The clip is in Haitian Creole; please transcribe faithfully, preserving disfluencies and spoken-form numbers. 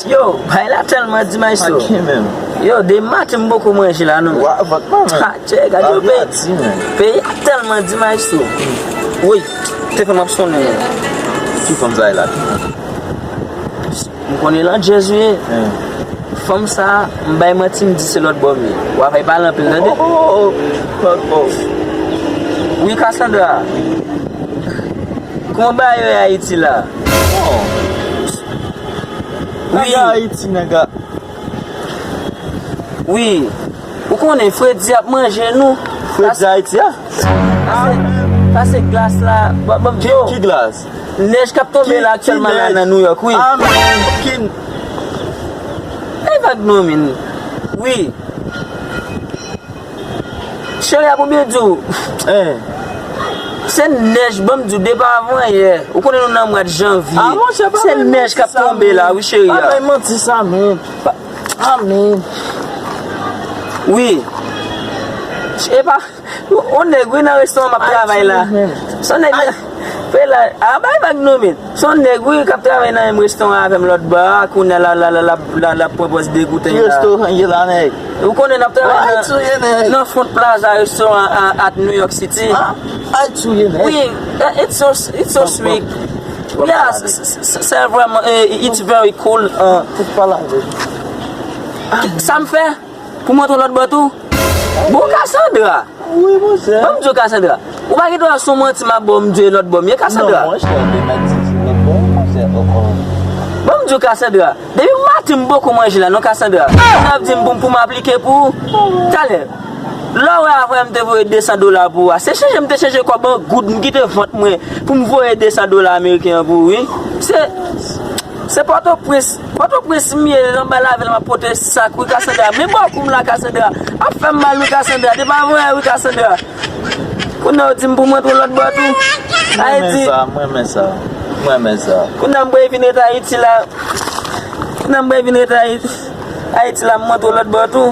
Yo, bay la tèlman di maestro. Yo, de maten m poko manje la non. Wa, vant mwen, men. Ha, tchè, gade yo peyi. Peyi a tèlman di maestro. Woy, telefòn m ap sonnen. Ki fanm sa ye la? M konnen landjèz ou ye. Fanm sa, m bay manti, m di se lòt bò m ye. W ap pale anpil, tande? Oh, oh, oh, oh. Lòt bò. Wi, Cassandra. Kòman bagay yo ye Ayiti la? Oh. Wi. Nèg Ayiti, nèg a. Wi. Ou konnen, fredi ap manje nou. Fredi Ayiti a? Pase, pase glas la. Ban, ban m di w. Ki glas? Nèj k ap tonbe la aktyèlman la nan New York, wi. Amen. Ki... Ay, vag non, men. Wi. Cheri a, pou byen di w. Se nèj, ban m di w, depi avan yè. Ou konnen nou nan mwa de janvye. Se nèj k ap tonbe la, wi, cheri a. Pa bay manti sa, men. Pa, amen. Wi. E pa, yon nèg, wi, nan restoran m ap travay la. Se yon nèg nan, fè la, a, bay vag non, men. Se yon nèg, wi, k ap travay nan menm restoran avè m lòt bò a, kounye a la, la, la, la, la, la pran pòz degouten la. Ki restoran ye la, nèg? Ou konnen n ap travay nan, nan Front Plaza restoran a, at New York City. Ay, touye, nèg. Wi, eh, it's so, it's so sweet. Yeah, s-, s-, s-, se vrèman, eh, it's very cool. Sa m fè? Pou montre w lòt bò tou? Bon, Cassandra! Wi, monchè. Ban m di w, Cassandra. Ou pa gen dwa sou manti m ap ba w, m di w e lòt bò m ye, Cassandra. Non, monchè, de mèt di lòt bò, monchè. Oh, oh. Ban m di w, Cassandra. Depi maten m poko manje la, non, Cassandra. Sa vle di m pou, pou m aplike pou ou. Talè. Lè w wè avan m te voye de san dola pou ou a. Se chanje m te chanje kòb an goud, m kite vant mwen pou m voye de san dola ameriken an pou ou, wi. Se Se Pòtoprens. Pòtoprens m ye, anba lavil m ap pote sak, wi, Cassandra. Men bò kou m la, Cassandra. Ap fè m mal, wi, Cassandra. Depi avan yè, wi, Cassandra. Kounye a w di m pou m rantre lòt bò tou. Mwen renmen sa, mwen renmen sa. Mwen renmen sa. Kounye a m prale vin ret Ayiti la. Kounye a m prale vin ret Ayiti. Ayiti la, m rantre lòt bò tou.